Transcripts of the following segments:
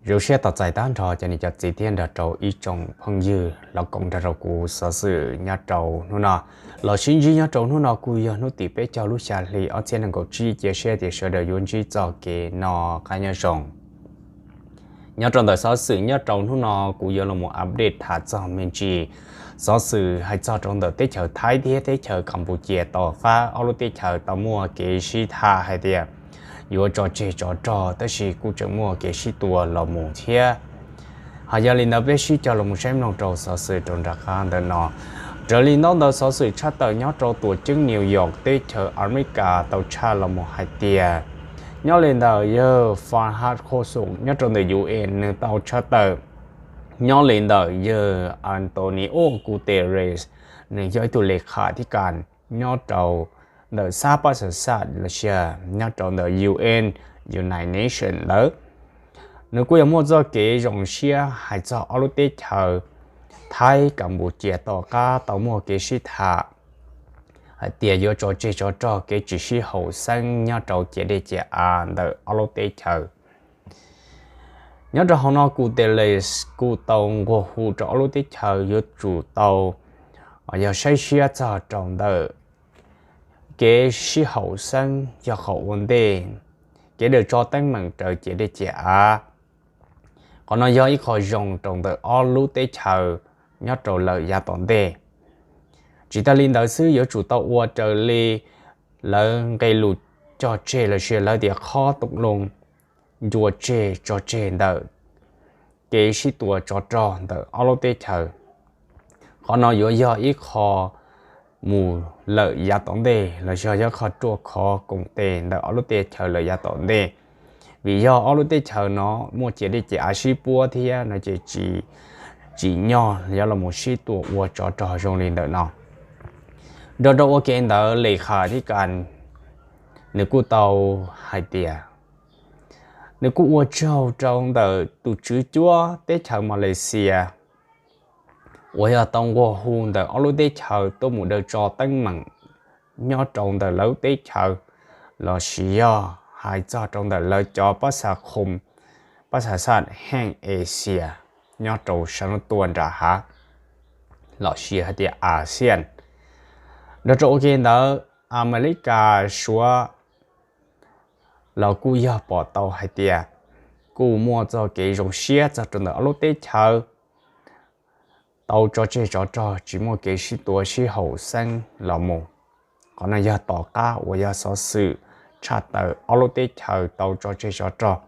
Zoo siab tos txais tag nrho cov niam cov txiv thiab nrog rau ib tsoom phooj ywg los koom nrog rau kuv xov xwm nyob rau hnub no. Los sib ntsib nyob rau hnub no kuj yog hnub tim peb caug lub xya hli ob txhiab nees nkaum tsib, cia siab tias sawv daws yuav ntsib txoj kev noj qab nyob zoo. Nyob rau ntawm xov xwm nyob rau hnub no kuv yuav los mus update tham txog me ntsis xov xwm hais txog rau ntawm teb chaws Thaib thiab teb chaws Kampuchia tom qab ob lub teb chaws tau muaj kev sib tham hais tias yuav tso tseg tsov rog, tab sis kuj tseem muaj kev sib tua los mus thiab. Ho yog li ntawd peb sib cog los mus saib mloog rau xov xwm rau nram qab ntawm no. Raws li ntaub ntawv xov xwm tshaj tawm nyob rau tuam ceeb New York teb chaws Amelikas tau tshaj los mus hais tias nyob li ntawm yawg Farhad Khosom nyob rau ntawm U N nws tau tshaj tawm nyob li ntawm yawg Antonio Guterres, nws yog ib tug le kham thib kas nyob rau ntawm xab pab xav xaj los sis nyob rau ntawm U N, United Nations ntawd. Nws kuj yog muaj txoj kev zoo siab hais txog ob lub teb chaws Thaib Kampuchia tom qab tau muaj kev sib tham hais tias yuav tso tseg tsov rog kev tsis sib haum xeeb nyob rau ciam dej ciam av ntawm ob lub teb chaws. Nyob rau hauv no Guterres kuj tau nquag hu rau ob lub teb chaws yuav tsum tau yog saib siab txog rau ntawm kev sib haum xeeb yog qhov ua ntej, kev daws tso teeb meem raws ciam dej ciam av. Qhov no yog ib qho zoo rau ntawm ob lub teb chaws nyob rau lawm yav tom ntej. Tsis tas li ntawd xwb, yuav tsum tau ua raws li lawv nqe lus cog tseg los sis lawv tias qhob toom loo ncua tseg tso tseg ntawm kev sib tua tsov rog ntawm ob lub teb chaws. Qhov no yuav yog ib qho mus lawm yav tom ntej los yog yog qho ruaj khov koom tes ntawm ob lub teb chaws lawm yav tom ntej, vim yog ob lub teb chaws no muaj ciam dej ciam av sib puab thiab no ces tsis tsim nyog yuav los sib tua ua tsov rog zoo li ntawm no. Nrog rau ua ke ntawd le kham thib kas nws kuj tau hais tias nws kuj ua tsaug rau ntawm tus tswv cuab teb chaws Malaysia uas yog tau nquag hu ntawm ob lub teb chaws tuaj mus daws tso teeb meem nyob rau ntawm lawv teb chaws los sis yog hais txog rau ntawm lawv cov pab xa khoom, pab xa xaj heej Asia nyob rau sab lub tuaj nram hav los sis hais tias ASEAN. Nrog rau ua ke ntawd Amelikas, Suav los kuj yog pom tau hais tias kuj muaj txoj kev zoo siab txog rau ntawm ob lub teb chaws tau tso tseg tsov rog tsis muaj kev sib tua sib haum xeeb los mus. Qhov no yog tom qab uas yog xov xwm tshaj tawm ob lub teb chaws tau tso tseg tsov rog.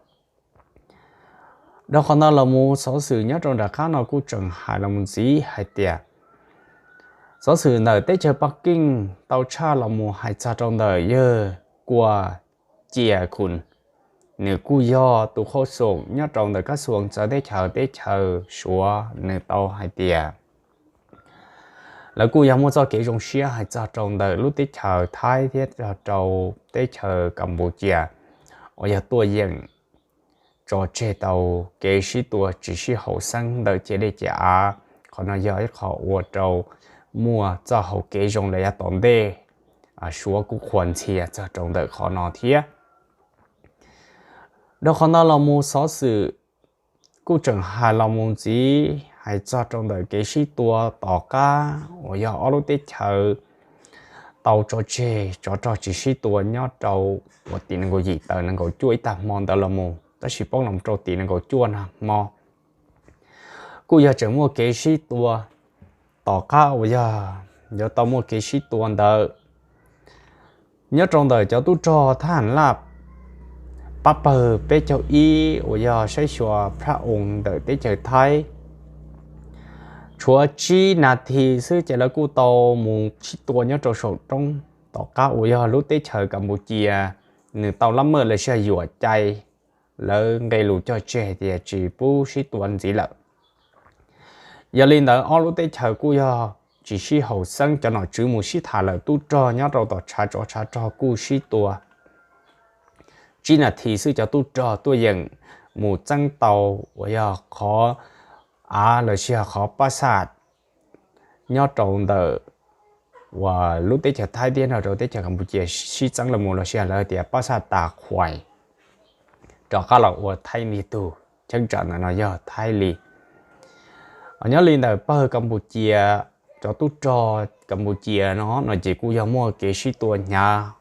Dhau qhov no los mus xov xwm nyob rau nram qab no kuj tseem hais los mus ntxiv hais tias xov xwm ntawm teb chaws Pakiij tau tshaj los mus hais txog rau ntawm yawg Kua Cia Khun, nws kuj yog tus qhua xoom nyob rau ntawm kab xuas txawv teb chaws teb chaws Suav, nws tau hais tias lawv kuj yog muaj txoj kev zoo siab hais txog rau ntawm lub teb chaws Thaib thiab rau teb chaws Kampuchia uas yog tuaj yeem tso tseg tau kev sib tua tsis sib haum xeeb ntawm ciam dej ciam av. Qhov no yog ib qho ua rau muaj txoj hau kev zoo lawm yav tom ntej. Suav kuj qhuas ntxhias txog rau ntawm qhov no thiab. Dhau qhov no los mus xov xwm kuj tseem hais los mus ntxiv hais txog rau ntawm kev sib tua tom qab uas yog ob lub teb chaws tau tso tseg tsov rog tsis sib tua nyob rau uas tim nees nkaum yim tawm nees nkaum cuaj ib tag hmo ntawd los mus, tab sis poob los rau tim nees nkaum cuaj nag hmo kuj yog tseem muaj kev sib tua tom qab uas yog yuav tau muaj kev sib tua ntawd nyob rau ntawm cov tub rog thab ham laj pab pawg peb caug ib uas yog saib xyuas phab oo ntawm teb chaws Thaib. Tshuav tsib nas this xwb ces lawv kuj tau mus sib tua nyob rau saum roob tom qab uas yog lub teb chaws Kampuchia nws tau lab mawj los sis yuam cai, lawv nqe lus cog tseg tias tsis pub sib tua ntxiv lawm. Yog li ntawd ob lub teb chaws kuj yog tsis sib haum xeeb, cov nom tswv mus sib tham lawm, tub rog nyob rau tom tshav tsov tshav rog kuj sib tua. Tsib nas this xwb cov tub rog tuaj yeem mus txeeb tau uas yog qhov av los sis yog qhov pab xaj nyob rau ntawm uas lub teb chaws Thaib thiab nrog rau teb chaws Kampuchia sib txeeb los mus los sis lawv tias pab xaj tas khuais rov qab los ua Thaib ntiag tug. cheeb tsam ntawm no yog Thaib li. Nyob li ntawm pawg Kaspuscia, cov tub rog Kaspuscia no no ces kuj yog muaj kev sib tua hnyav.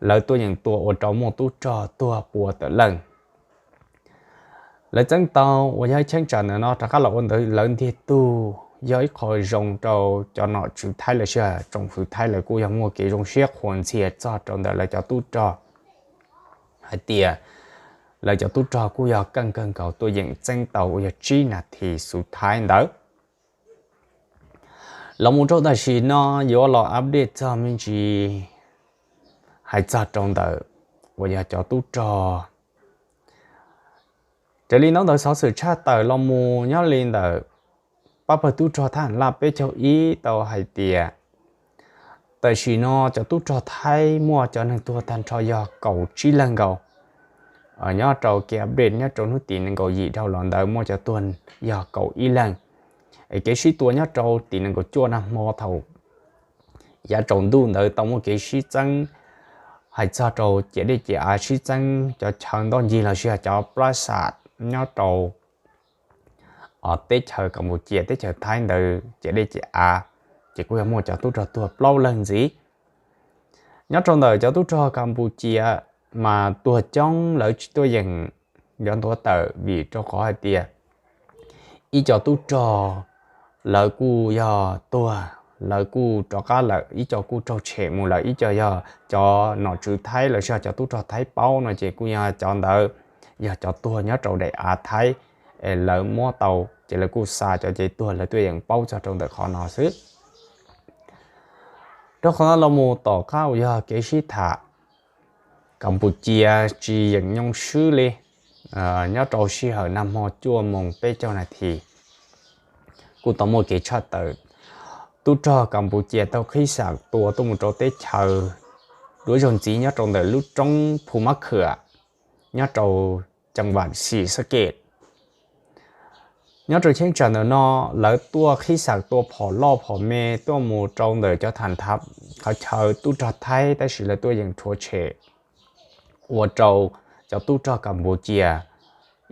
Lawv tuaj yeem tua ua rau muaj tub rog tuag pua tawm leej. Lawv txeeb tau uas yog cheeb tsam ntawm no rov qab los ua ntawd lawv ntiag tug, yog ib qho zoo rau cov nom tswv Thaib los sis tsoom fwv Thaib lawv kuj yog muaj kev zoo siab qhuas ntxhias txog rau ntawm lawv cov tub rog hais tias lawv cov tub rog kuj yog keej kawg nkaus tuaj yeem txeeb tau uas yog tsib nas this xuv Thaib ntawd. Los mus rau tam sim no yuav los update txog me ntsis hais txog rau ntawm uas yog cov tub rog. Raws li ntaub ntawv xov xwm tshaj tawm los mus nyob li ntawm pab pawg tub rog Thab Ham Laj peb caug ib tau hais tias tam sim no cov tub rog Thaib muaj cov neeg tuag tag nrho yog kaum tsib leeg nkaus. Nyob rau kev update nyob rau hnub tim nees nkaum yim dhau los ntawd muaj cov tuag yog kaum ib leeg. Es kev sib tua nyob rau tim nees nkaum cuaj nag hmo thaum yav tsaus ntuj ntawd tau muaj kev sib txeeb hais txog rau ciam dej ciam av, sib txeeb cov chaw ntoj ncig los sis cov plab xam nyob rau teb chaws Kaspuscia teb chaws Thaib ntawd ciam dej ciam av, ces kuj yog muaj cov tub rog tuag plaub leeg ntxiv. Nyob rau ntawm cov tub rog Kaspuscia mas tuag coob lawv tsis tuaj yeem yuav ntuav tawm vim rau qhov hais tias ib co tub rog lawv kuj yog tuag, lawv kuj rov qab lawm, ib co kuj raug tshem mus lawm, ib co yog cov nom tswv Thaib los sis cov tub rog Thaib paub no ces kuj yog cov ntawd yog cov tuag nyob rau daim av Thaib es lawv muab tau ces lawv kuj xa cov ces tuag lawv tuaj yeem paub txog rau ntawm qhov no xwb. Rau qhov no los mus tom qab uas yog kev sib tham Kaspuscia tsis yeem nyoo swb li, nyob rau sij hawm nag hmo cuaj moos peb caug nas this kuj tau muaj kev tshaj tawm tub rog Kaspuscia tau qhib xam tua tuaj mus rau teb chaws duab zaug ntxiv nyob rau ntawm lub roob Phu Mab Khwm nyob rau ceev vam Xis Xab Kes. Nyob rau cheeb tsam ntawm no lawv tuaj qhib xam tua phom loj phom me tuaj mus rau ntawm cov tham thav qhov chaw tub rog Thaib tab sis lawv tuaj yeem rhuav tshem ua rau cov tub rog Kaspuscia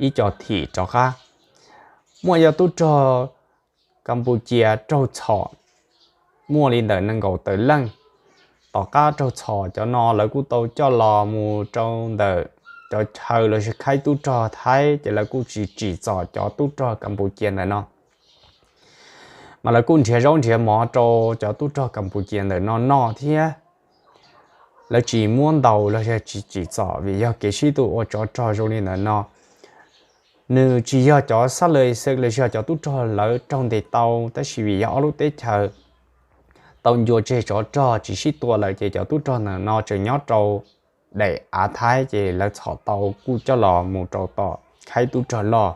ib co thim rov qab. Muaj cov tub rog Kaspuscia raug txhom muaj li ntawm nees nkaum tawm leej. Tom qab raug txhom cov no lawv kuj tau coj los mus rau ntawm cov chaw los sis khaib tub rog Thaib ces lawv kuj tsis tsim txom cov tub rog Kaspuscia ntawm no. Mas lawv kuj nrhiav zaub nrhiav mov rau cov tub rog Kaspuscia ntawm no noj thiab. Lawv tsis muab ntaus los yog tsis tsim txom vim yog kev sib tua ua tsov rog zoo li ntawm no. Nws tsis yog cov xab lwm xeeb los yog cov tub rog lawv raug ntes tau, tab sis vim yog ob lub teb chaws tau ncua tseg tsov rog tsis sib tua lawm ces cov tub rog ntawm no tseem nyob rau daim av Thaib ces lawv txhom tau kuj coj los mus rau tom khaib tub rog loj.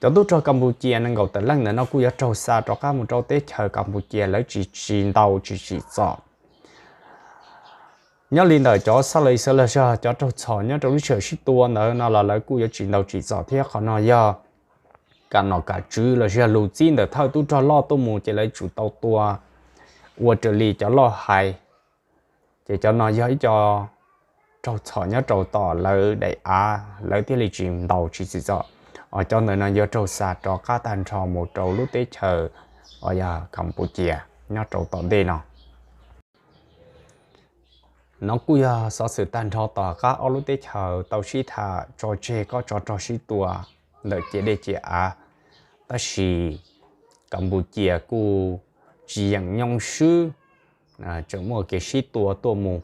Cov tub rog Kaspuscia nees nkaum tawm leej ntawm no kuj yuav raug xa rov qab mus rau teb chaws Kaspuscia, lawv tsis tsis ntaus tsis tsim txom. Nyob li ntawm cov xab lwm xeeb los yog cov raug txhom nyob rau lub sij hawm sib tua ntawd no los lawv kuj yuav tsis ntaus tsim txom thiab. Qhov no yog kam nom kam tswv los yog lus txib ntawm thawj tub rog loj tuaj mus ces lawv tsum tau tua ua raws li cov loj hais. Ces cov no yog ib co raug txhom nyob rau tom lawv daim av lawv thiaj li tsis ntaus tsis tsim txom. Cov ntawm no yuav raug xa rov qab tag nrho mus rau lub teb chaws uas yog Kaspuscia nyob rau tom ntej no. No kuj yog xov xwm tag nrho tom qab ob lub teb chaws tau sib tham tso tseg kob tsov rog sib tua ntawm ciam dej ciam av, tab sis Kaspuscia kuj tsis yeem nyoo swb, tseem muaj kev sib tua tuaj mus.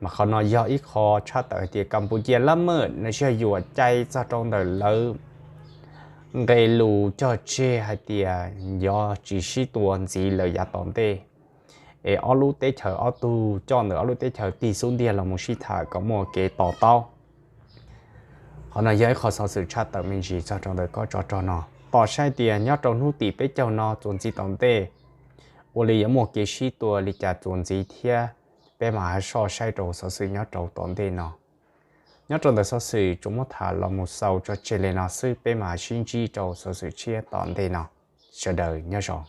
Mas qhov no yog ib qho tshaj tawm hais tias Kaspuscia lab maj los yog yuam cai txog rau ntawm lawv nqe lus cog tseg hais tias yog tsis sib tua ntxiv lawm yav tom ntej, es ob lub teb chaws ob tug coj ntawm ob lub teb chaws tig xub ntiag los mus sib tham kom muaj kev to taub. Qhov no yog ib qho xov xwm tshaj tawm me ntsis txog rau ntawm kob tsov rog no. Tos saib tias nyob rau hnub tim peb caug no txuas ntxiv tom ntej ua li yuav muaj kev sib tua li cas txuas ntxiv thiab, peb mam soj saib rau xov xwm nyob rau tom ntej no. Nyob rau ntawm xov xwm tsuas muab tham los mus xaus tso tseg li no xwb, peb mam sib ntsib rau xov xwm tshiab tom ntej no. Sawv daws nyob zoo.